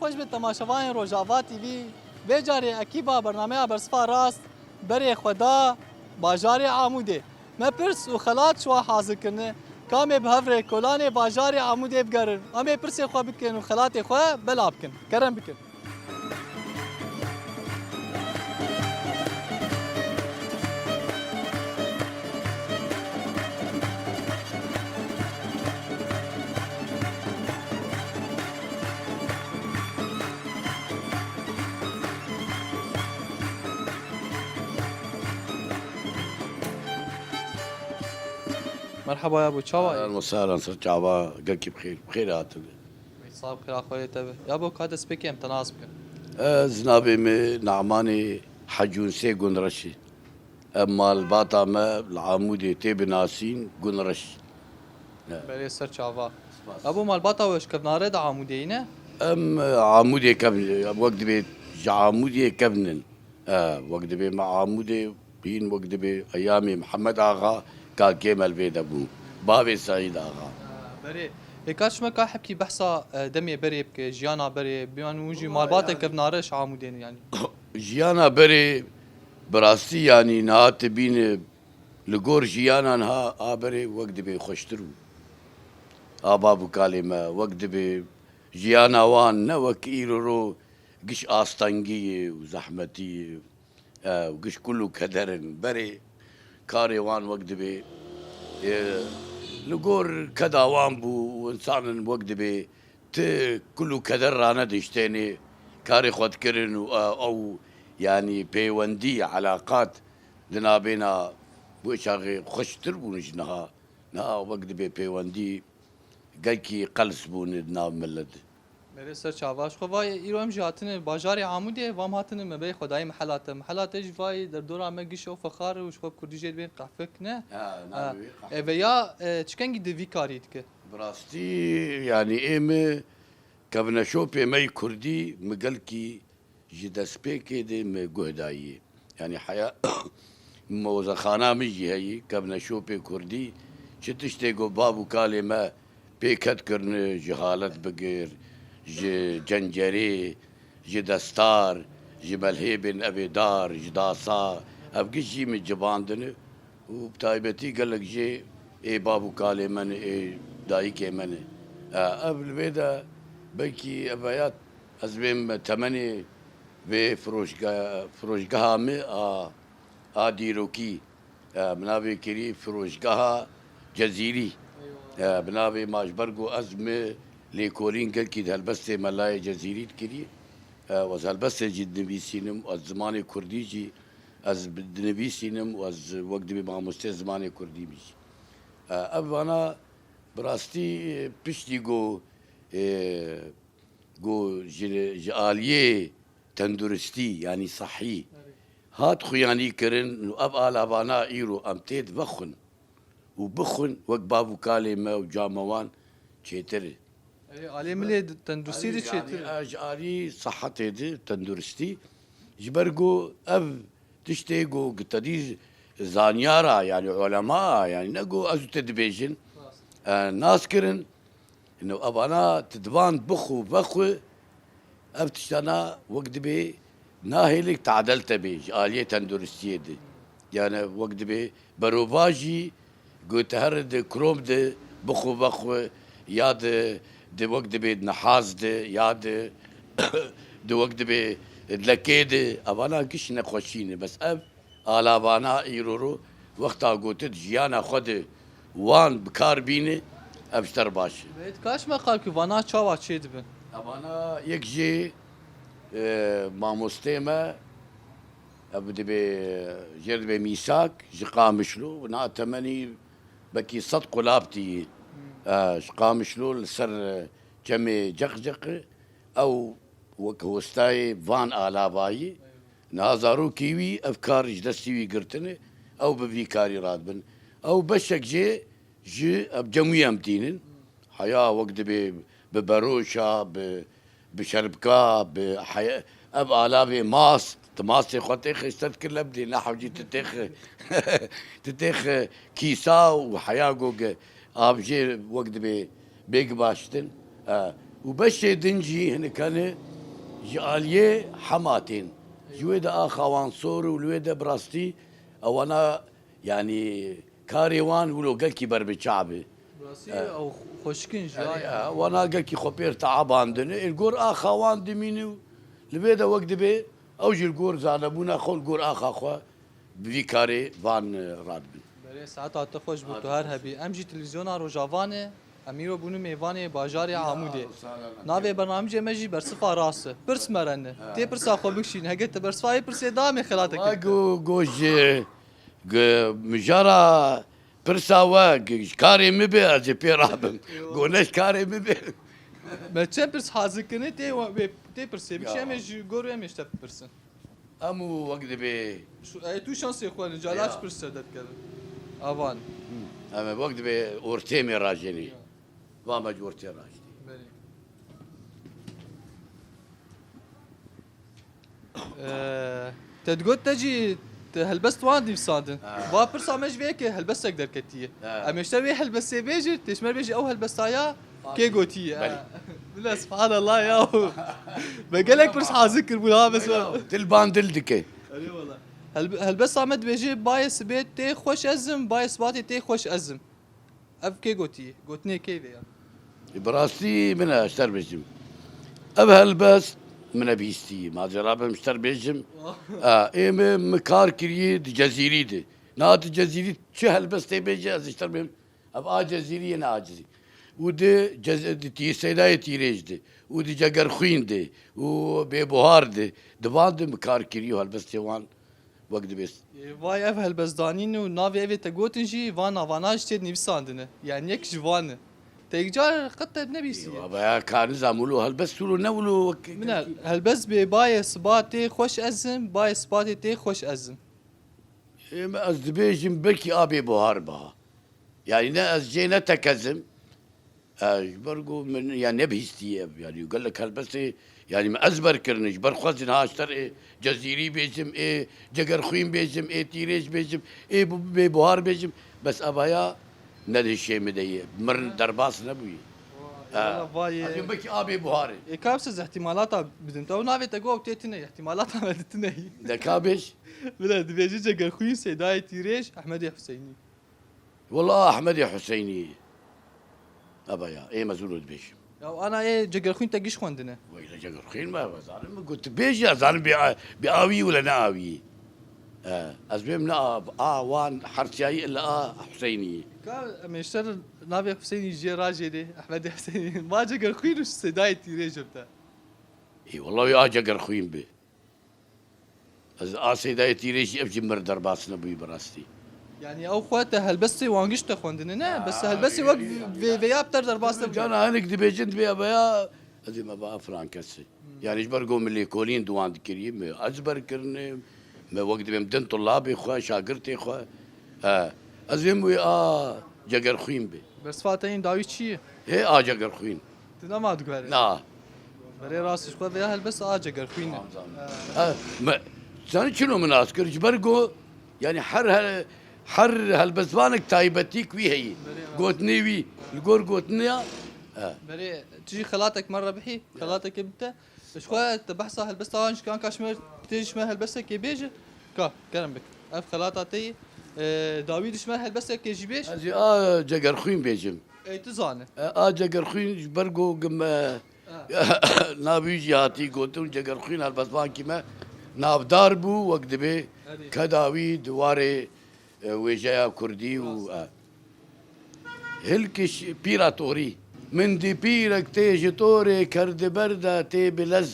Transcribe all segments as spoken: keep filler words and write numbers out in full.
Xweş be temaşevanên Rojava T V, vê carê ekîba bernameya Bersiva Rast berê xwe da bajarê Amûdê. Me pirs û xelat ji wan hazir kirine, ka em ê bi hev re kolanê bajarê Amûdê bigerin. Em ê pirsê xwe bikin û xelatê xwe belav bikin. Kerem bikin. Merhaba yabo, çawa yî? Ehlen we sehlen, ser çava, gelkî bi xêr, bi xêr hatine. Sax, xêra xwe lê te be. Yabo, ka destpêkê em te nas bikin. Ez navê min Namanê Hecûnsê Gunreşî. Em malbata me li Amûdê tê binasîn Gunreş. Belê, ser çava. Spas. Yabo, malbata we ji kevnare de Amûdê yî ne? Em, e, Amûdê kevn, wek dibê ji Amûdê kevnin. E, wek dibê me Amûdê hîn, wek dibê eyamê Mihemed Axa, kakê me li vê de bû. Bavê Seîd Axa. E, berê. Ê, ka çima ka hepkî behsa, e, demê berê bike, jiyana berê, biyan û jî malbatê kevnare ji Amûdê ne yanî. Jiyana berê, bi rastî yanî niha tu bîne li gor jiyana niha a berê wek dibê xweştir bû. A bav û kalê me wek dibê jiyana wan ne wek îro ro giş astengî ye û zehmetî ye, e, û giş kul û keder in. Berê karê wan wek dibê, e, li gor keda wan bû û însan in wek dibê ti kul û keder rane diştênê karê xwe dikirin û, e, ew, yanî pêwendî, elaqat di nabêna wê çaxê xweştir bûn ji niha. Niha wek dibê pêwendî gelkî qels bûne di nav milet de. Berê, ser çava ji xwe vayê, îro em jî hatine bajarê Amûdê, vam hatine me bê xwedayî mihela te. Mihela te jî vayê derdora me giş ew fexar û ji xwe bi kurdî jê dibên qehvek ne. Ha, navê wê qehvek. E, veya, e, çi kengî di vî karî dike? Bi rastî, yanî ê mi kevneşopê me yî kurdî, mi gelkî ji destpêkê de mi guh dayî. Yanî heya mozexana min jî heyî, kevneşopê kurdî, çi tiştê ku bav û kalê me pê ket kirine, ji halet bigir, ji cencerê, ji destar, ji melhêbên evê dar, ji dasa, ev giş jî min cibandine. Û bi taybetî gelek jê ê bav û kalê me ne, ê dayikê me ne. E, ev li vê de belkî ev ya ez bêm temenê vê firoşge-, firoşgeha me a, a dîrokî, e, bi navê kirî firoşgeha Cezîrî. E, bi navê ma ji ber ku ez mi lêkolîn gelkî di helbestê me layê Cezîrî dikirî. E, ez helbestê jî dinivîsînim, ez zimanê kurdî jî ez bi-, dinivîsînim û ez wek dibê mamostê zimanê kurdî bî jî. E, ev vana bi rastî, e, piştî ku, e, ku ji, ji aliyê tenduristî, yanî sehî, hat xuyanî kirin û ev alavana îro em tê de vexwin û bixwin wek bav û kalê me û cama wan çêtir e. Erê, alê milê di-, tenduristî de çêtir e. Yanî, e, ji alî sihetê de tenduristî, ji ber ku ev tiştê ku tedî zanyara, yanî ulema, yanî ne ku ez û te dibêjin, e, nas kirin. Ino evana tu divan bixwe vexwe, ev tiştana wek dibê nahêlik tadel te bê ji aliyê tenduristiyê de. Yani wek dibê berovajî ku tu here di krom de bixwe vexwe ya di, di wek dibê nehaz de ya di, di wek dibê lekê de, evana giş nexweşî ne. Bes ev alavana îro ro wexta ku tu di jiyana xwe de wan bi kar bîne, ev ji te re baş e. Beyt kaç me qal ku vana çawa çê dibin? Evana yek jê, e, mamostê me, ev dibê, jê re dibê Mîsak, ji Qamişlo, na temenî bekî sed qulab tî, e, ji Qamişlo li ser, e, çemê Ceqceqi, ew wek hostayê van alavayî, niha zarokê wî ev kar ji destê wî girtine, ew bi vî karî radibin. Ew beşek jê ji ev cem wî em tînin. Heya wek dibê bi beroşa, bi, bi şerbika, bi heye-, ev alavê mast, tu mastê xwe têxe ji te dikir lebdê, ne hewcî tu têxe, tu têxe kîsa û heya goge. Av jê wek dibê bêg baştin. E, û beşê din jî hinik hene, Ji aliyê Hema tên. Ji wê de axa wan sor û li wê de bi rastî ewana, yanî karê wan wilo gelkî berbiçav e. Rastî ew xweşik in ji Yanî, ya. e, wana gelkî xwe pêr teabandine. Ê li gor axa wan dimîne û li vê de wek dibê ew jî li gor zanebûna xwe, li gor axa xwe bi vî karê van, e, radibin. Berê, saeta te xweş bo, tu her hebî. Em jî televîzyona Rojavayê, em îro bûne mêvanê bajarê Amûdê. Navê bernamijê me jî Bersifa Rast e. Pirs me re ne. Tê pirsa xwe bikişîne. Heke te bersifa vê pirsê da, em ê xelateke Wa bike. go, go ji, g-, mijara pirsa we, g-, ji karê min be, ez ê pê rabim. Go ne ji karê min be. Me çend pirs hazir kirine, tê we, wê, tê pirsê bikişî, Ya. em ê ji gor wê em ê ji te bipirsin. Hemû wek dibê. Şu, e, tu şansê xwe ne, cala Ya. çi pirs ser te dikerin. Avan. Em ê wek dibê ortê me rajênî. Ya. Va me ji ortê rajî. Belê. E, te digot te jî te helbest wan nivîsandin. Ha. Va pirsa me ji vê yekê helbestek derketiye. Ha. Em ê ji te wê helbestê bêjin, tê ji me bêjî ew helbesta ya Kê gotiye? Belê. Bila subhanallah ya. Me gelek pirs hazir kiribûn ha, bes Belê, dil ban dil dike. Erê wala. Helb-, helbesta me dibêje, bayê sibê tê xweş ez im, bayê sibatê tê xweş ez im. Ev kê gotiye? Gotinê kê vê ya? Bi rastî min e, ez ter bêjim. Ev helbest min e bihîstî. Ma zêra bim ji ter bêjim. E, ê min, min kar kiriye di Cezîrî de. Niha di Cezîrî çi helbestê bêje, ez ji ter bêm. Ev a Cezîrî yê, ne a Cezîrî. Û di Cez-, di tî-, Seydayê Tîrêj de, û di Cegerxwîn de, û Bêbuhar de, di van de min kar kirî û helbestê wan wek dibê. Ê, vay ev helbestdanîn û navê evê te gotin jî van navana ji tê nivîsandine. Yani yek ji van e. Te yekcar qet te nebîstiye. Ê, baba ya, ka nizam wilo helbest wilo ne wilo wek Min e, helbest bê bayê sibatê xweş ez im, bayê sibatê tê xweş ez im. Ê, me ez dibêjim belkî a Bêbuhar biha. Yani ne ez jê ne tekezim. E, ji ber ku min ya nebihîstiye ev. Yani gelek helbestê, yani min ezber kirine. Ji ber xwe zî niha ji ter ê Cezîrî bêjim, ê Cegerxwîn bêjim, ê Tîrêj bêjim, ê bu-, Bêbuhar bêjim. Bes evaya ne di hişê min de ye. Mirin derbas nebûye. Vay, E, vay, ez ê- ê belkî a Bêbuharê. Ê, ka siz ihtimalata bidin. Te o navê te got, tê tine, ihtimalata me di tine. De ka bêj? Bila dibêjî Cegerxwîn, Seydayê Tîrêj, Ehmedê Huseynî. Wela Ehmedê Huseynî. Eba ya, ê mezûr û dibêjim. Ya ana ê Cegerxwîn te giş xwendine. Weyle Cegerxwîn me, ez zanim, min got, tu bêjî, ez zanim bê, bê awî wile ne awî. E, ez bêm ne a, a wan hersiyayî illa a Huseynî. Ka em ê ji te navê Huseynî jê rajênê, Ehmedê Huseynî. Ma Cegerxwîn û Seydayê Tîrêj bi te. Ê, wela wê a Cegerxwîn bi. Ez a Seydayê Tîrê jî ev jî mir derbas nebûyî bi rastî. Yani ew xwe te helbestê wan giş te xwendine, ne? Bes Ha, helbestê wek vê, vê, vê ya bi te derbas nebûye. Cana hinek dibêjin, dibê ev ya, ez ê me ba frankesi. Hmm. Yani ji ber ku min lêkolîn di wan dikirî, me ezber kirine, me wek dibêm din tulabê xwe, şagirtê xwe. He. Ez êm wê a Cegerxwîn bê. Bersiva te yên dawî çi ye? Hê a Cegerxwîn. Tu nema diguherî? Na. Berê rast ji xwe vêya helbest a Cegerxwîn e. Tamam, tamam. He. Ha, me, zanî çilo min nas kir? Ji ber ku, yani her, her, her helbestvanek taybetîk wî heye. Berê rast. Gotinê wî, li gor gotinê ya. He. Berê, tu jî xelatek me re bihî, xelatekê bite. Ji xwe te behsa helbesta wan ji kan ka ji me tê ji me helbestekê bêje. Ka, kerem bik. Ev xelata te yî. E, dawî dişmen helbestekê jî bêj. Ez ê a Cegerxwîn bêjim. Ey, tu zane. E, a Cegerxwîn ji ber ku gim, e, Ha. navî jî hatî gotin, Cegerxwîn helbestvankî me navdar bû, wek dibê Erê. kedawî di warê, e, wêjeya kurdî û, Rast. e, Hilkiş pîra torî. Min dî pîrek tê ji torê kerdiber de tê bilez.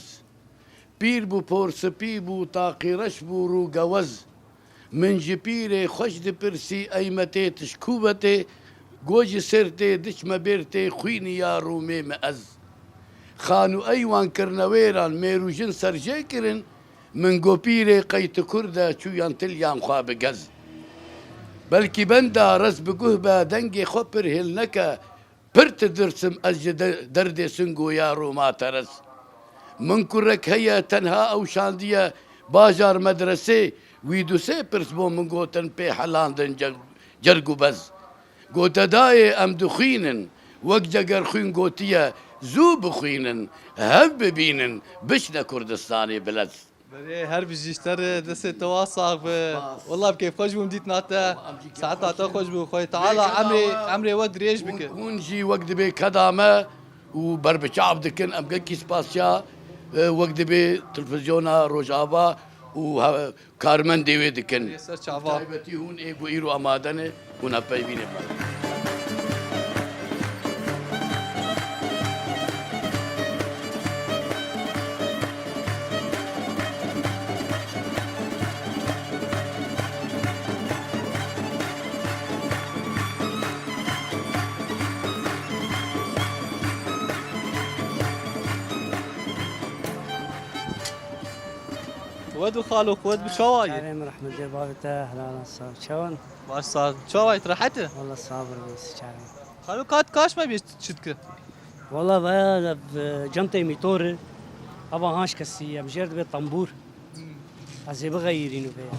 Pîr bû, por spî bû, taqî reş bû, rû gewez. Min ji pîrê xweş dipirsî, ey me tê, tu ji kû ve tê? Go ji Sêrtê diçme Bêrtê, xwînî ya Rûmê me ez. Xan û eywan kirine wêran, mêr û jin serjê kirin, Min go pîrê qey tu kurd e, çûyan tilyan xwe bi gez. Belkî benda rez bi guh be, dengê xwe pir hêl neke, pir ti dirsim ez ji de-, derdê singoya Roma terez. Min kurek heye, tenha ew şandiye bajar medresê, wî du sê pirs bo min gotin pê helandin ce-, cerg û bez. Gote dayê em dixwînin, wek Cegerxwîn gotiye, Zû bixwînin, hev bibînin, biçine Kurdistanê bilez. Berê, her bijî ji te re, destê te wa sax be. Spas. Wallah bi kêfxweş bûm dîtina te. Em jî kêfxweş bûn. Saeta te xweş bû. Xwedê Teala emrê, emrê we dirêj bike. Hûn, hûn jî wek dibê keda me û berbiçav dikin. Em gelkî spasiya, e, wek dibê televîzyona Rojava û he-, karmendê wê dikin. Ê ser çava. Taybetî hûn ê ku îro amade ne, hûn hevpeyvînê xwe. Xwed û xalo, xwed bi çawa yî? Çavên min rehmetê bavê te, helal sağ. Çawan? Baş sağ. Çawa yî, rehet e? Walla sabir be, çavên. Xalo, kat kaş me bê çi dike? Walla vaya, e, cemtê mîtor e. Ava hanş kesî, em jêr dibe tambûr. Hmm. Ez ê bixeyirînim vê ya.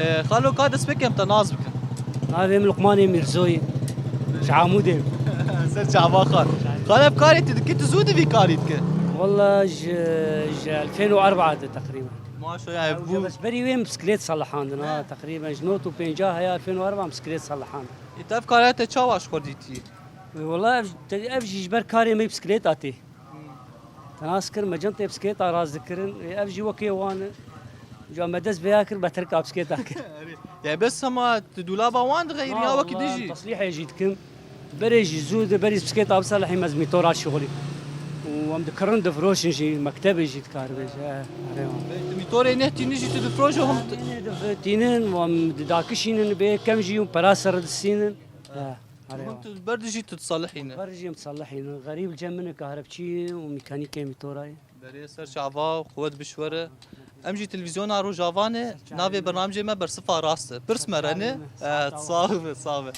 Ee, xalo, ka dest pê kem te nas bikim. Navê min Luqmanê Mîrzoyê. Ji Amûdê. Ser çava xwe. Xalo, ev karê tu dikî, tu zû di vî karî dikî? Walla ji, ji elfên û erba de teqrîben. Maşallah, yani bu. Bes berî wê min bisiklet salihandin, ha, teqrîben ji not û pêncah heya elfên û erba bisiklet salihandin. Ê, te ev kara te çawa ji xwe dîtî? Wala ev, ev jî ji ber karê me bisikleta tê. Te nas kir, me cem tê bisikleta rast dikirin. Ev jî wekê wan e. Ca me dest vêya kir, me terka bisikleta kir. Yani bes hema tu dûlaba wan dixeyirî ya wekî din jî? Teslîhê jî dikim. Berê jî zû de berî bisikleta biselehî me zî mîtora şixulî. Û em dikirin difiroşin jî, mektebê jî dikaribê jî. He, erê wan. Mîtorê neh tînin jî tu difiroşî hûn? Tînin, em didakişînin bê kem jî û pera ser distînin. He. Erê, hûn tu ber dijî tu disalihîne. Ber dijî em disalihîne. Xerîb li cem min e, kahrepçî û mîkanîkê mîtora ye. Berê ser çava, quwet bişwere. Em jî televîzyona Rojava ne, navê bernamijê me Bersifa Rast e. Pirs me re ne. Sax be, sax be.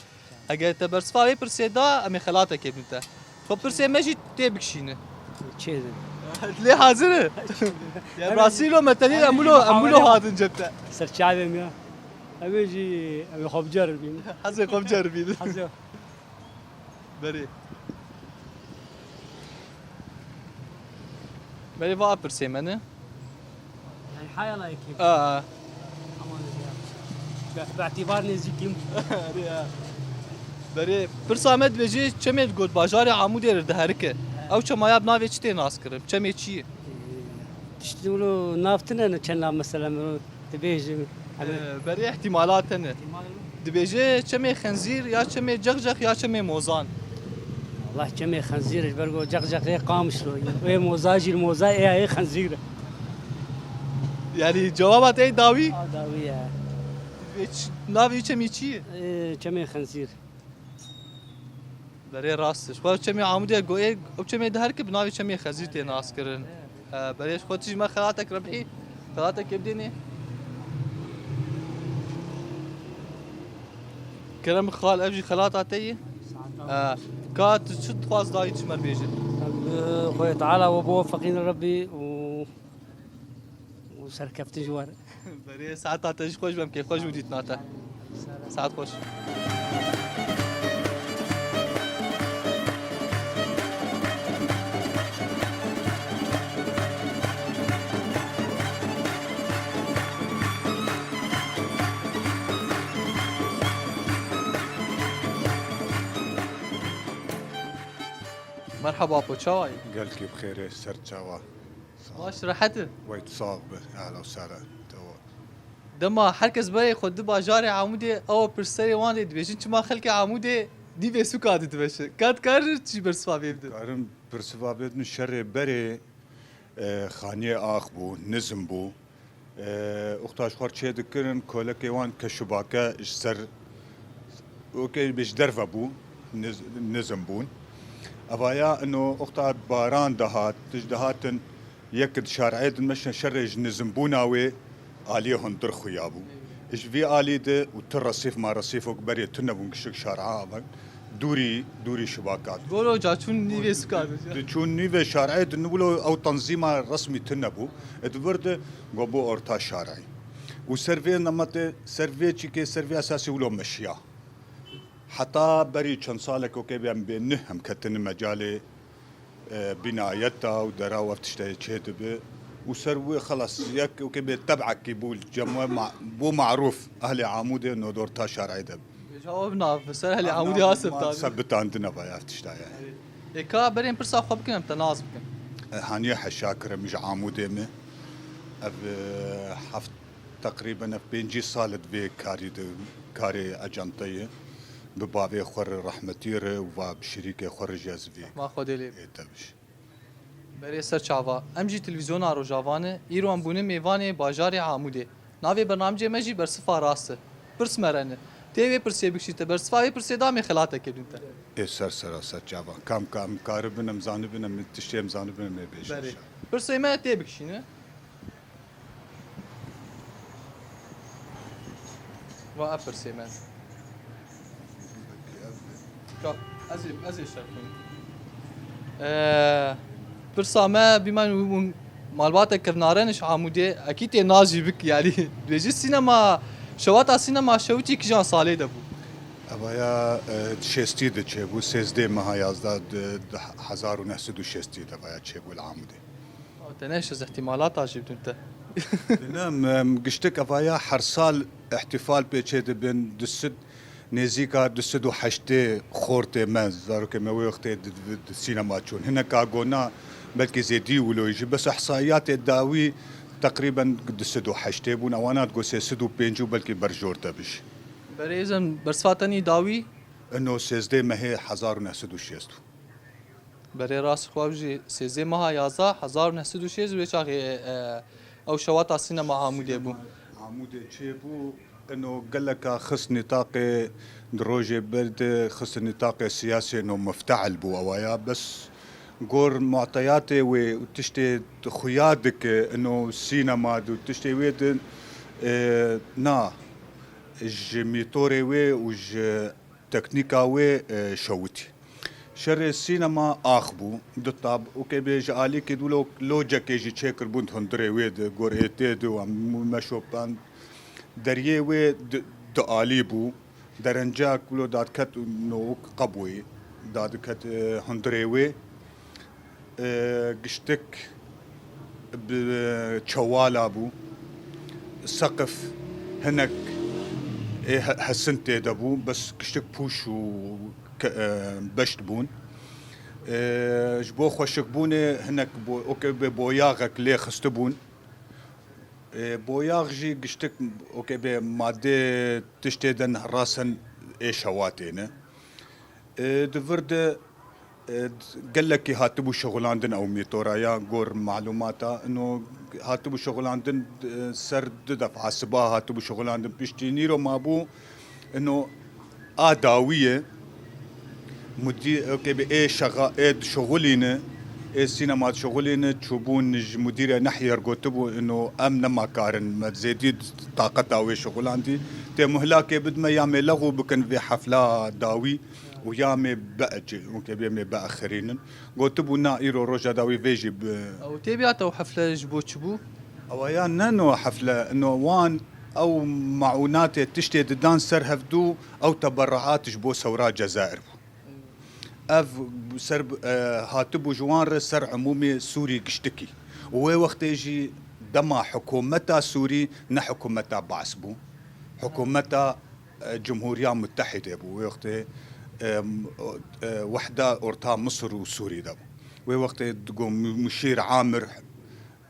Eger te bersifa vê pirsê da, em ê xelatekê bidin te. Xwe pirsê me jî tê bikişîne. Çê de. Lê hazir e. Ya Brasîlo me tenê em wilo, em wilo hatin cem te. Ser çavê me ya. Ew ê jî, ew ê xwe biceribînin. Hezê xwe biceribînin. Hezê. Berê. Berê va pirsê me ne? Yani hayala yekê. Aa. Aman ya. Be, be itibar nêzîkîm. Berê ya. Berê, pirsa me dibêje çemê got bajarê Amûdê re diherike. Ew çema ya bi navê çi tê nas kirin? Çemê çi ye? Tiştî wilo nav tine ne çend nav mesela min. Dibêjim. Ee, berê ihtimalat hene. Dibêje çemê Xenzîr ya çemê Cexcex ya çemê Mozan. Allah çemê Xenzîr ji ber ku Cexcex ê Qamişlo ye. Ê Moza jî Moza ê ê Xenzîr. Yani cevaba te dawî? A, dawî ye. Dibê ç-, navê çemê çi ye? Ê, çemê Xenzîr. Berê rast e. Ji xwe çemê Amûdê go ê, ew çemê diherike bi navê çemê Xezîr tê naskirin. He, berê ji xwe tu jî me xelatek rebhî. Xelatek bidênê. Kerem xal, ev jî xelata te ye. He, ka tu çi dixwaz dayî çi me bêje? Xwedê Teala we biwefeqîne Rebbî û û serkeftin ji we re. Berê saeta te jî xweş be, em kêfxweş bû dîtina te. Saet xweş. Merhaba, po çawa yî? Gelkî bi xêr e, ser çawa? Baş, rehet e? Wey tu sax be, ehla û sehla. Tewa. Dema her kes berê xwe di bajarê Amûdê, ew pirserê wan lê dibêjin, çima xelkê Amûdê nîvê sûka didimeşe? Ka dikar çi bersiva vê bidin? Karim bersiva vê bidin, şerê berê, e, xaniyê ax bû, nizm bû. E, uxta ji xwe çê dikirin, kolekê wan keşubake ji ser, okey, ji derve bû, niz-, nizm bûn. Evaya ino uxta baran dihat, tij dihatin, Yek di şareyê din meşe şerê ji nizimbûna wê aliyê hundir xuya bû. Ji vî alî de û tu resîf ma resîfok berê tune bûn gişik şara ava dûrî, dûrî şibaka. Goro ca çûn nîvê suka de. Di çûn nîvê şareyê din wilo ew tanzîma resmî tune bû. Di vir de go bû orta şareyê. Û ser vê nemetê, ser vê çîkê, ser vê esasî wilo meşiya. Heta berî çend salek wekê bê em bê neh em ketine mecalê, e, bînayeta û dera û ev tiştê çê dibe. Û ser wê xelas yek wekê bê teb'ekî bû cem we ma-, bû marûf ehlê Amûdê nodor ta şarayê de. Bêje ew nav ser ehlê Amûdê hasim tabi. Sebitandine vaya ev tişta yani. Ê ka berên pirsa xwe bikin em te nas bikin. E, haniye heşa kirim ji Amûdê me. Ev, e, heft Teqrîben ev pêncî sal di vê karî de, karê ecenteyê bi bavê xwe re rehmetî re û va bi şirîkê xwe re jî ez vê. Ma Xwedê lê. Ê te biş. Berê ser çava. Em jî televîzyona Rojava ne. Îro em bûne mêvanê bajarê Amûdê. Navê bernamecê me jî Bersifa Rast e. Pirs me re ne. Tê wê pirsê bikişî te. Bersifa wê pirsê da me xelateke dûn te. Ê ser sera ser çava. Kam kam karibin em zanibin em tiştê em zanibin em ê bêjin. Berê. Pirsê me tê bikişîne. Va ev pirsê me. Ka, ez ê, ez ê şerxim. Ee, pirsa me bîman û, û malbate kevnare ne ji Amûdê, ekî tê nas jî bik, yani. Dibêjî sînema, şewata sînema şewitî kijan salê de bû? Evaya, e, şêstî de çêbû, sêzdeh meha yazdeh de, de hezar û neh sed û şêstî de evaya çêbû li Amûdê. Te ne şiz ihtimalata jî bidin te. Dinem, em, giştik evaya her sal ihtifal pê çê dibin, du sed, nêzîka du sed û heştê xortê me, zarokê me wê wextê di, di, di sînema çûn. Hineka gona belkî zêdî wilo jî, bes ihsayiyatê dawî teqrîben du sed û heştê bûn, ewana digot sê sed û pêncî û belkî berjor te bijî. Berêzin, bersiva tenî dawî? Ino sêzdeh mehê hezar û neh sed û şêst. Berê rast xwe jî sêzdeh meha yazdeh hezar û neh sed û şêst wê çaxê, e, ew şewata sînema Amûdê bû. Amûdê çêbû, ino geleka xist nîtaqê di rojê ber de xist nîtaqê siyasê ino mifte'il bû ewaya. Bes gor mu'teyatê wê û tiştê xuya dike ino sînema de û tiştê wê de, e, na ji mîtorê wê û ji teknîka wê, e, şewitî. Şerê sînema ax bû, ditab û kê bê ji alîkê dû lo-, locekê jî çêkirbûn di hundirê wê de, gor ê tê de û em meşopand. Deriyê wê di, du alî bû. Derenca kulo dadiket û nowik qebûyî dadiket, e, hundirê wê. E, giştik bi çewala bû. Seqif hinek ê he-, hesin tê de bû, bes giştik pûş û ke-, e, beşt bûn. E, ji bo xweşikbûnê hinek bo-, okê bê boyaxek lê xistibûn. E, boyax jî giştik okê bê madê tiştê din rasin ê şewatê ne. E, di vir de, e, gelekî hatibû şixulandin ew mîtora ya gor malûmata ino hatibû şixulandin, e, ser du defa siba hatibû şixulandin piştî nîro mabû ino a dawî ye. Mudî-, okê bi ê şexa-, ê dişixulîne, ê sînema dişixulîne, çûbûn ji mudîrê nehyer gotibû ino em nema karin, me zêdî taqeta wê şixulandî. Tê muhlakê bidme ya mê lexû bikin vê hefla dawî. Û ya mê biecê, û ke bê mê biexirînin. Gotibû, na, îro roja dawî vê jî bi- Ew tê biyat ew hefle ji bo çi bû? Ewa ya ne no hefle, no wan ew maûnatê tiştê didan ser hevdû, ew teberruat ji bo sewra Cezayir bû. Ev ser, e, hatibû ji wan re ser umûmê Sûrî giştikî. Û wê wextê jî dema hikûmeta Sûrî ne hikûmeta Baas bû. Hikûmeta e, Cumhuriya Mutehîdê bû. Wê wextê, e, m-, o, e, Wehda Orta Misir û Sûrî de bû. Wê wextê digo mu-, Muşîr Amir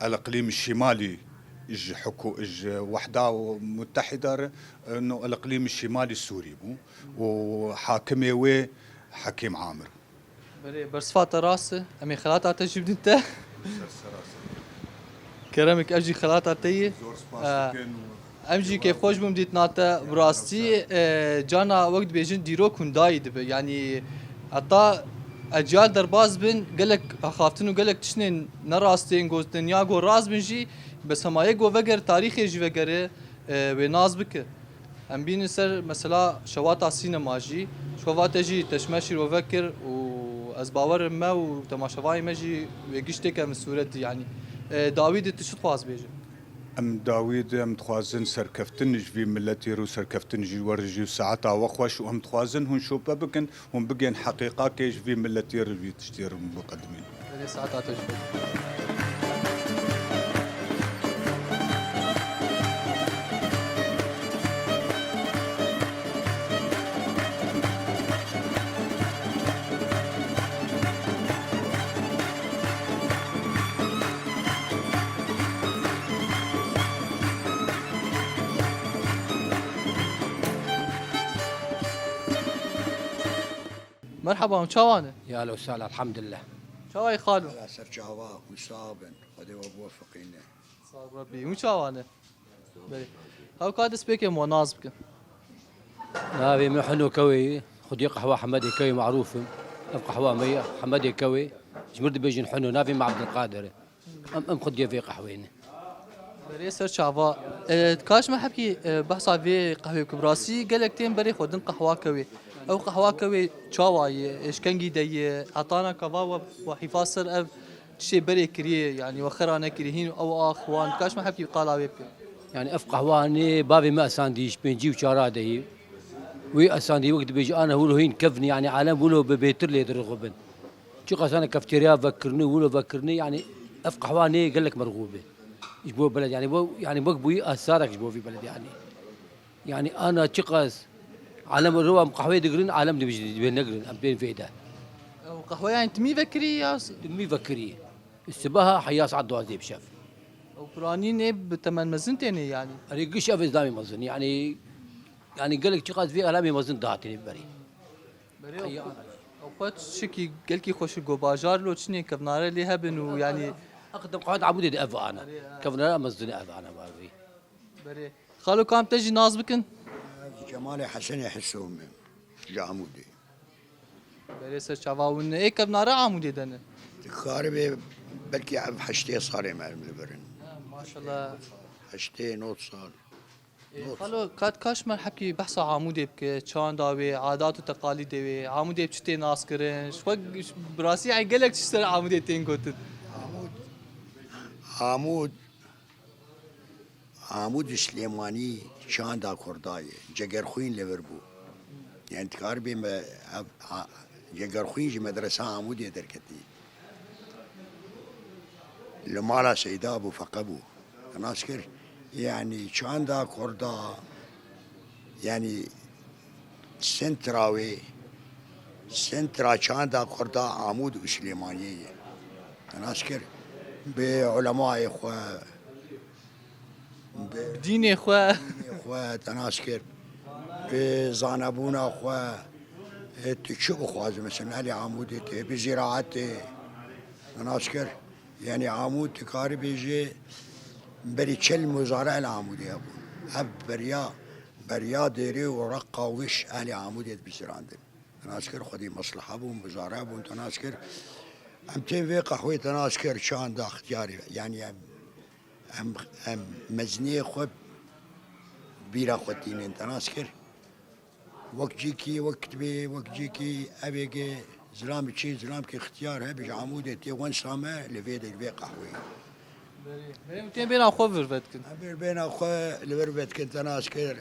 El-Iqlîm Şimalî ji hikû-, ji Wehda Mutehîda re, e, no El-Iqlîm Şimalî Sûrî bû û hakimê wê Hekîm Amir bû. Berê, bersiva te rast e. Em ê xelata te jî bidin te. Ser sera ser. Keremik, ev jî xelata te ye. Zor spas Ee, dikin û em jî kêfxweş bûm dîtina te. Bi rastî, e, cana wek dibêjin dîrok hûn dayî dibe. Yanî heta eciyal derbas bin, gelek axaftin û gelek tiştên nerastên gotin ya go rast bin jî, bes hema yek go veger tarîxê jî vegere, e, wê nas bike. Em bînin ser mesela şewata sînema jî. Şewate jî teşmeşî rove kir û ez bawerim me û temaşevanê me jî wê giştêke min sûret dî, yanî, e, dawî de tu çi dixwaz bêje? Em dawî de em dixwazin serkeftin ji vî miletî re û serkeftin ji we re jî û saeta we xweş û em dixwazin hûn şope bikin, hûn bigên heqîqakê ji vî miletî re vî tiştê re hûn biqedimîn. Belê, saeta te ji xêr. Merhaba, çawa ne? Ya lo sal, elhamdülillah. Çawa yî xalo? Ala ser çava, wisa bin. Xwedê we biwefeqîne. Sağ ol Rabbi. Hûn çawa ne? Belê. Hew ka dest pê ke me nas bikin. Navê min Hino Kewê ye. Xwediyê qehwa Hemedê Kewê marûf im. Ev qehwa me ye, Hemedê Kewê. Ji mir dibêjin Hino. Navê min Abdulkadir e. Em, em xwediyê vê qehwê ne. Berê ser çava. E, kaş me hepkî, e, behsa vê qehwê bikin. Bi rastî gelek tên berê xwe din qehwa Kewê. Ew qehwa Kewê çawa ye? E, ji kengî de ye? Hetana kava we, we hîfa ser ev tiştê berê kiriye, yanî we xera nekiriye, hîn ew ax wan, kaş me hepkî qala wê bike. Yanî ev qehwanê bavê me esandî ji pêncî û çara de yî. Wî esandî wek dibêje, ana wilo hîn kevnî, yanî alem wilo bi bêtir lê dirixibin. Çiqas ana kefteriya vekirinî, wilo vekirinî, yanî ev qehwanê gelek merxûb e. Ji bo beled, yanî bo, yanî wek bûyî asarek ji bo vî beled, yanî. Yanî ana çiqas alem ro em qehweyê digirin, alem dibêjin, dibê negirin, em bên vê de. Ew qehwe yanî timî vekirî ya s- Timî vekirî. Sibeha heya saet duwazdeh bi şev. Ew piranî nê bi temen mezin tênê yanî. Erê giş ev îslamê mezin. Yanî, yanî gelek çiqas vê alemê mezin dihatînê berê. Berê Heya ew, ana. Ew xwe tişikî gelkî xweşik go bajar lo çinê kevnare lê hebin û yanî. Aqdem qehwet Amûdê de ev ana. Erê, ha. Kevnare mezin ev ana bavê. Berê. Xalo, kam te jî nas bikin? Ez Cemalê Hesenê Hiso me. Ji Amûdê. Berê ser çava hûn ne. Ê kevnare Amûdê de ne? Dikaribê belkî ev heştê salê me li vir in. Ha, maşallah. Heştê, nod sal. Ê, xalo, kat kaş me hepkî behsa Amûdê bike, çanda wê, adat û teqalîdê wê, Amûdê bi çi tê nas kirin? Ji xwe, bi rastî, ey gelek tişt ser Amûdê tên gotin. Amûd, Amûd Amûd û Silêmanî çanda Kurda ye. Cegerxwîn li vir bû. Yani dikaribê me ev, a, Cegerxwîn ji medresa Amûdê derketî. Li mala Seyda bû, feqe bû. Nas kir, yani çanda Kurda, yani sentra wê, sentra çanda Kurda Amûd û Silêmaniyê ye. Nas kir, bi ulemayê xwe, Bi dînê xwe. Dînê xwe, te nas kir. Bi zanebûna xwe, e, tu çi bixwazî, mesela, li Amûdê tê, bi zîraetê, te nas kir. Yanî Amûd, tu karî bêjî, berî çil muzare li Amûdê hebûn. Ev beriya, beriya dêrê û reqa û giş ehlê Amûdê dibizirandin. Te nas kir, xwedî mesliha bûn, muzare bûn, te nas kir. Em tên vê qehwê, te nas kir, çanda xtiyarê, yanî em, em, em meziniyê xwe bîra xwe tînin, te nas kir. Wek cîkî, wek kitibê, wek cîkî, evê ge zilamê çê, zilamkê xtiyar hebe ji Amûdê tê wensa me li vê de, li vê qehweyê. Berê, berê, em tên bêna xwe vir vedikin. Em bêna xwe li vir vedikin, te nas kir.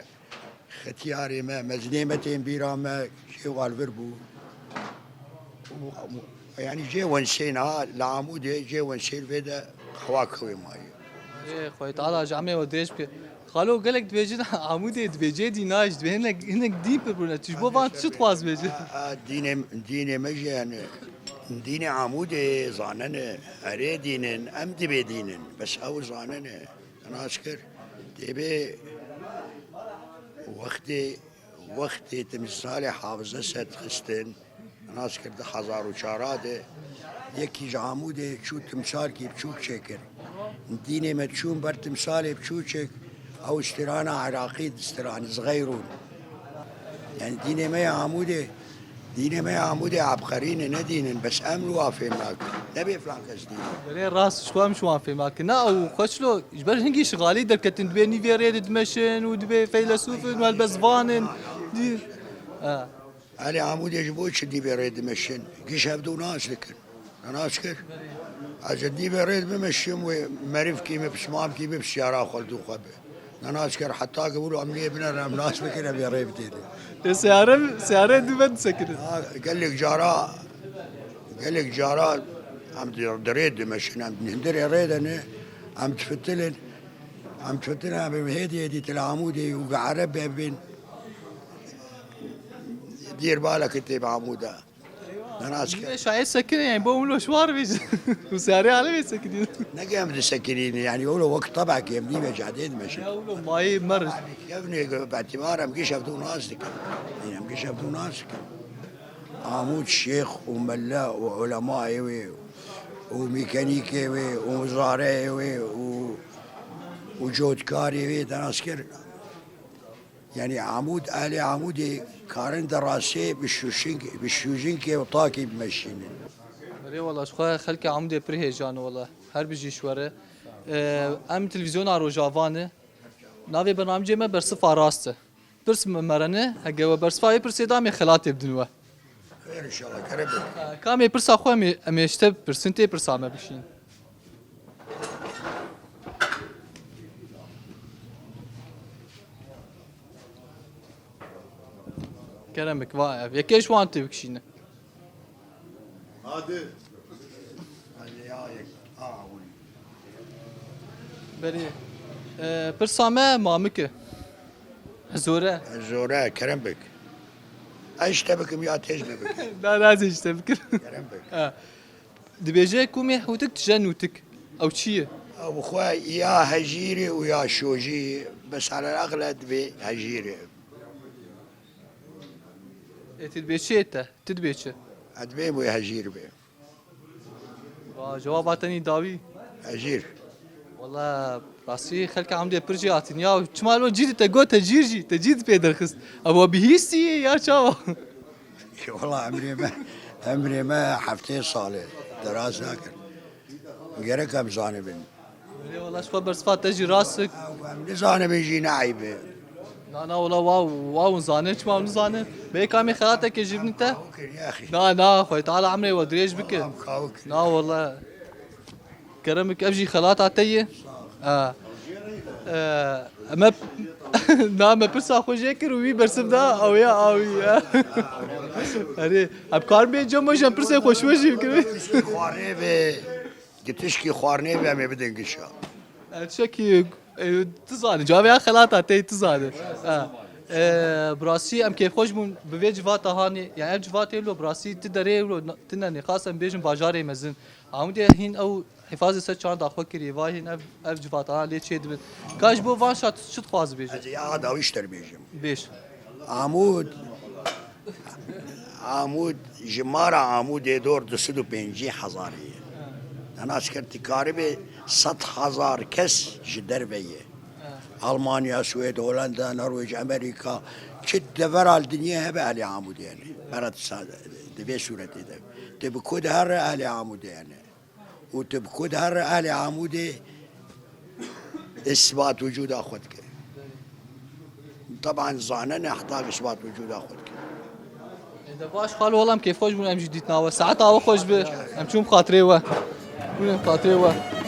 Xetiyarê me, mezinê me tên bîra me, jê wal vir bû. Û, û, yanî jê wensên ha, li Amûdê jê wensên vê de xewa kewê mayî. Ê, Xwedê Teala ji emrê we dirêj bike. Xalo, gelek dibêjin Amûdê dibê cê dîna jî dibê hinek, hinek dîn pir bûne. Tu ji bo van çi dixwaz bêjî? A, a, dînê, dînê me jî yani, dînê Amûdê zanene, erê dînin, em dibê dînin. Bes ew zanene. Nas kir, tê bê wextê, wextê timsalê Hafize Esed xistin, nas kir di hezar û çar de, yekî ji Amûdê çû timsalkî biçûk çêkir. Dînê me çûn ber timsalê biçûçek, ew strana Iraqî distiran, zixeyrûn. Yani dînê me ya Amûdê, dînê me ya Amûdê ebqerî ne, ne dîn in, bes em li wa fêm nakin. Nebê filan kes dîn in. Berê rast, ji xwe em ji wan fêm nakin. Na, ew xwe çilo, ji ber hingî şixalî derketin, dibê nîvê rê de dimeşin û dibê feylesûf in û helbestvan in. Dî-, ha. Elê Amûdê ji bo çi nîvê rê dimeşin? Giş hevdû nas dikin. Nas kir. Ez ê dî vê rê bimeşim wê merivkî me, pismamkî bi, pisiyara xwe li dû xwe bi. Ne nas kir, heta ki wilo em lê binere, em nas bikin, em ê rê bidêne. Ê seyare, seyare dû ve disekinin. Ha, gelek cara, gelek cara em di, di rê dimeşin, em di hundirê rê de ne, em difitilin, em difitilin, em hêdî hêdî til Amûdê û ge Ereb bebin. Dîr balekî tê bi Amûda. Denas ke. Şayê sekine yani bo wilo şwar vêj. Û seyare alê vê sekinî. Ne ke em disekinîne, yani wilo wek tebekî em dî ve cadê dimeşin. Ya wilo mayê mer. Kevnê betîbar em giş ev dû nas dikin. Yani em giş ev dû nas dikin. Amûd şêx û melle û ulemayê wê û mîkenîkê wê û zareyê wê û, û cotkarê wê denas kir. Yani Amûd, ehlê Amûdê karin derasê bi şûşink-, bi şûjinkê û takî bimeşînin. Erê wala, ji xwe xelkê Amûdê pir hêjan e wala. Her bijî ji we re. Ee, em televîzyona Rojava ne. Navê bernamecê me Bersifa Rast e. Pirs me merene, hege we bersifa wê pirsê da, em ê xelatê bidin we. Xêr inşallah, kerem be. Ee, ka em ê pirsa xwe em ê, em ê ji te bipirsin, tê pirsa me bişîn. Kerem bik, va ev. Yekê ji wan tê bikişîne. Hadi. Berê. E, pirsa me mamik e. Zor e. Zor e, kerem bik. Ez ji te bikim ya tê ji me bikî. Na, na, ez ê ji te bikim. Kerem bik. Ha. Dibêje ku mê hûtik tije nûtik. Ew çi ye? Ew bi xwe ya hejîrê û ya şojî, bes alel eqle dibê hejîrê. Ê, tu dibê çi yê te? Tu dibê çi? Ez dibêm wê hejîr be. Va, cewaba te nî dawî. Hejîr. Wala, rastî xelkê Amûdê pir jê hatin. Ya, çima lo cî te got te cîr jî, te cî pê derxist. Ewa bihîstî ya çawa? Wala emrê me, emrê me heftê sal e. Deraz nakir. Gerek em zanibin. Erê wala, ji xwe bersifa te jî rast e. Em nizanibin jî ne eyb e. Na, na, wala, wa, wa hûn zanin, çima hûn nizanin? Bê ka em ê xelatekê ji bin te? Kawik e, ya xî. Na, na, Xwedê Teala emrê we dirêj bike. Em kawik. Na, wala. Kerem bike, ev jî xelata te ye. Ha. E, me, na, me pirsa xwe jê kir û wî bersiv da, ew ya, ew ya. Erê, em karin bê cem, em pirsê xwe şû jî bikin. Xwarê be. Gitişkî xwarnê ve em ê bidin gişa. E, çekî, e, tu zanî, cavê ya xelata tey tu zanî. E, e, bi rastî em kêfxweş bûn bi vê civata hanê. Yani ev civatê lo bi rastî tu derê lo, tu nenê. Xas em bêjin bajarê mezin. Amûdê hîn ew hifazê ser çanda xwe kiriye. Vay hîn ev, ev civata ha lê çê dibin. Ka ji bo van şa tu çi dixwazî bêjî? Ez ê ya dawî ji te re bêjim. Bêj. Amûd, Amûd, ji mara Amûdê dor du sed û pêncî hezarî ye. Te nas kir, tu karibê sed hezar kes ji derve ye. Almanya, Swêd, Holanda, Norwêc, Amerîka, çi devera li dinyê hebe ehlê Amûdê ne. Bera di sa-, di vê sûretê de. Tu bi ku dihere ehlê Amûdê ne. û tu bi ku dihere ehlê Amûdê isbat wicûda xwe dike. Teban zanene heta isbat wicûda xwe dike. Ê, de baş, xalo, wala em kêfxweş bûn, em jî dîtina we. Saeta we xweş be. Em çûn bi xatirê we. Bûn em xatirê we.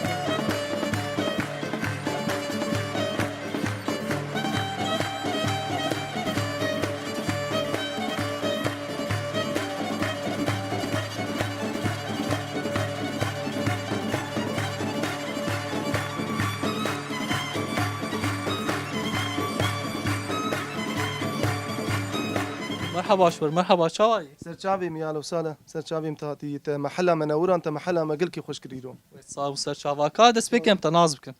Merhaba şwer, merhaba, çawa yî? Serçavê me ya lewsale, serçavê me te hatî, te mehela me newiran, te mehela me gelkî xweş kirî ro. Wê sax û serçava ka dest pê kem te nas bikim.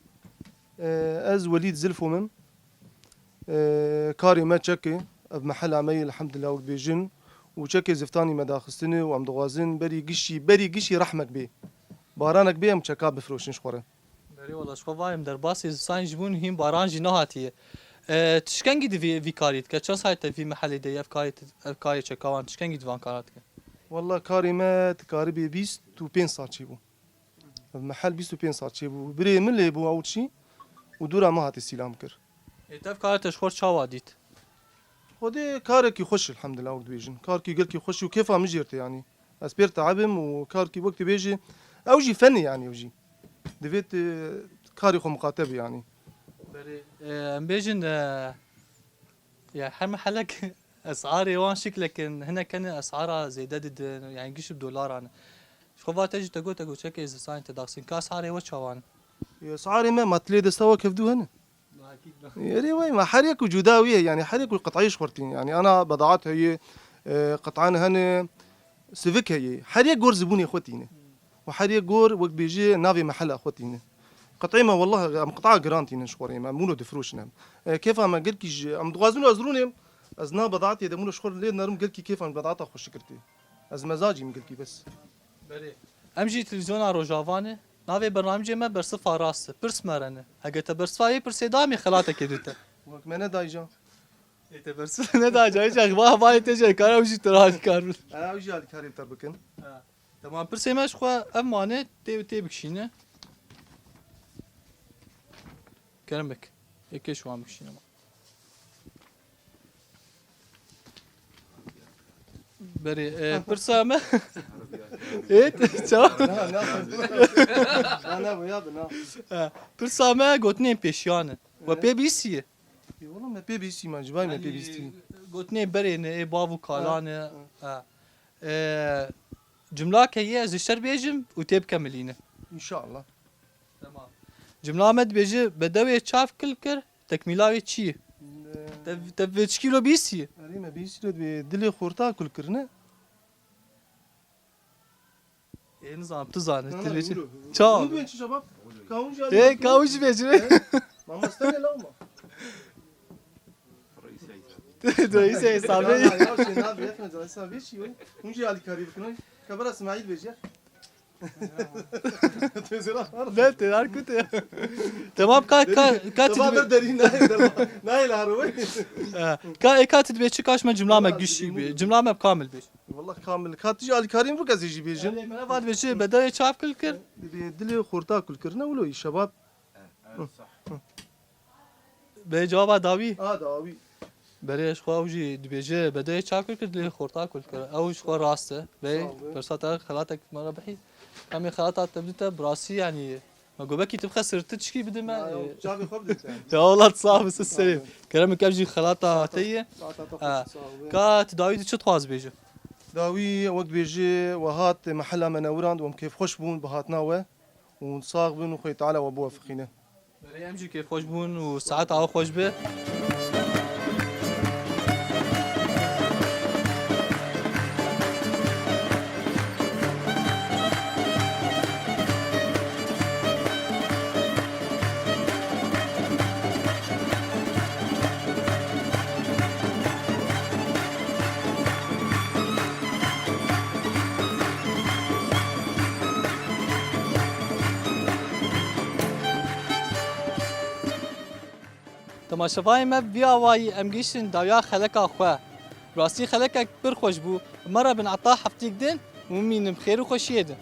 Ee, ez Welîd Zilfo min. Ee, karê me çek e, ev mehela me ye, elhamdulillah, wek dibêjin. Û çekê ziftanî me daxistine û em dixwazin berî gişî, berî gişî rehmek bê. Baranek bê, em çeka bifiroşin ji xwe re. Berê wala, ji xwe vayê em derbasî zistanê jî bûn, hîn baran jî nehatiye. Ee, tu ji kengî di vî, vî karî dike? Çend salê te vî mehelê de ye, ev karê, ev karê çeka wan, tu ji kengî di van kara dike? Wala karê me dikaribê bîst û pênc sal çêbû. Ev mehel bîst û pênc sal çêbû. Birê min lê bû ew çî û dûra min hatî sîlam kir. Ê, te ev karê te ji xwe re çawa dît? Xwedê karekî xweş, elhamdulillah, wek dibêjin. Karkî gelkî xweş û kêfa min jê re tê, yanî. Ez pêr teebim û karkî wek tu bêjî, ew jî fen e, yanî ew jî. Divê tu karê xwe miqate bî, yanî. Berê, e, em bêjin, e, ya her mehelek esarê wan şiklek in, hinek hene esara zêde didin, yanî giş bi dolaran e. Ji xwe va te jî te got, te got çekê zisanê te daxsîn. Ka esarê we çawan? Esarê me, ma tu lê desta we kevdû hene. Erê wey, ma her yek û cuda wî ye, yanî her yek û qitayê ji xwe tîne. Yanî ana bedaat heye, e, qit'an hene, sivik heye. Her yek gor zibûnê xwe tîne. Û her yek gor, wek bêjî, navê mehela xwe tîne. Qit'ê me, wellah, em qit'a giran tînin ji xwe rê me. Em wilo difiroşin em. E, kêfa me gelkî ji, em dixwazin ez rûnêm, ez na bedaatê de wilo ji xwe lê nerim, gelkî kêfa min bedaata xwe şikirtê. Ez mezacî min gelkî bes. Berê. Em jî televîzyona Rojava ne. Navê bernamecê me Bersifa Rast e. Pirs me re ne. Hege te bersifa vê pirsê da, em ê xelatekê dî te. Wek me nedayî ca. Ê te bersifa nedayî ca, îca va, va ê te jî kar, ew jî te re alîkar bin. Ew jî alîkarê bi te bikin. Ha. Temam, pirsê me ji xwe ev mane, tê, tê bikişîne. Kerem bik. Ê kê ji wan bikişîne ma. Berê, e, pirsa me. Ê, çawa? Na, na. Na, na, bu ya, bu na. Ha, pirsa me gotinên pêşiyan e. We pê bîstiye? Ê, wala me pê bîstî, me civay me pê bîstî. Yanî, gotinên berê ne, ê bav û kalan e. Ha, ha. Ha. E, cimlake ye, ez ê şer bêjim û tê bikemilîne. Înşallah. Temam. Cimla me dibêje, bedewê çav kil kir, tekmîla wê çi ye? Ne. Te, te vê çi kîlo bîstî ye? Erê me bîstî ye, dibê dilê xorta kul kirine. Ê, nizam, tu zanî, tu dibê çi? Çawa? Hûn dibên çi şebab? Ka hûn jî alî. Ê, ka hûn jî bêjin. He? Mamoste ne la ma? Reîsê hesabê. Ya, ya, şey, ne yapayım, reîsê hesabê çi yo? Hûn jî alîkarî bikin. Ka bira Smaîl bêje. Ne, te dar kute. Tamam, ka, ka, ka tu Tamam, dibê- dur derî, nayê, dur, nayê la roy. Ha, ka, e, ka tu dibê çi, kaş me cimla me Vallahi gişî dibê bê. Cimla me kamil bê. Wallah kamil. Ka tu jî alîkarî min bik, ez ê jî bêjim. Erê, me va dibê çi, bedewê çav kil kir. Dibê dilê xorta kul kirine, wilo şebab. Bê cewaba dawî. A, dawî. Berê ji xwe ew jî dibêje, bedewê çav kul kir, dilê xorta kul kir. Ew ji xwe rast e. Bê, Sağ ol. Pirsa te xelatek me re bihî. Em ê xelata te bidin te, bi rastî, yanî, me got belkî tu bixesir, tu çikî bidin me. Ya, ya, çavê xwe bidin te. Ya, wela tu sax bî, tu serê. Sağ ol. Kerem bike, ev jî xelata te ye. Xelata te xweş, sağ ol. Ka tu dawî de çi dixwaz bêje? Dawî, wek bêje, we hat mehela me newirand, we em kêfxweş bûn bi hatina we. Hûn sax bin û Xwedê Teala we biwefiqîne. Berê em jî kêfxweş bûn û saeta we xweş be. Temaşevayê me, vî awayî em gihîştin dawiya xeleka xwe. Rastî xelekek pir xweş bû. Me re bin ata heftîk din û mînim xêr û xweşiyê din.